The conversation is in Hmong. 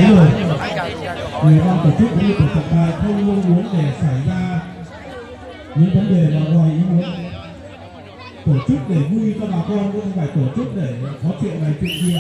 Ban tổ chức cũng như tổ trọng tài không mong muốn để xảy ra những vấn đề mà ngoài ý muốn. Tổ chức để vui cho bà con chứ không phải tổ chức để có chuyện này chuyện kia.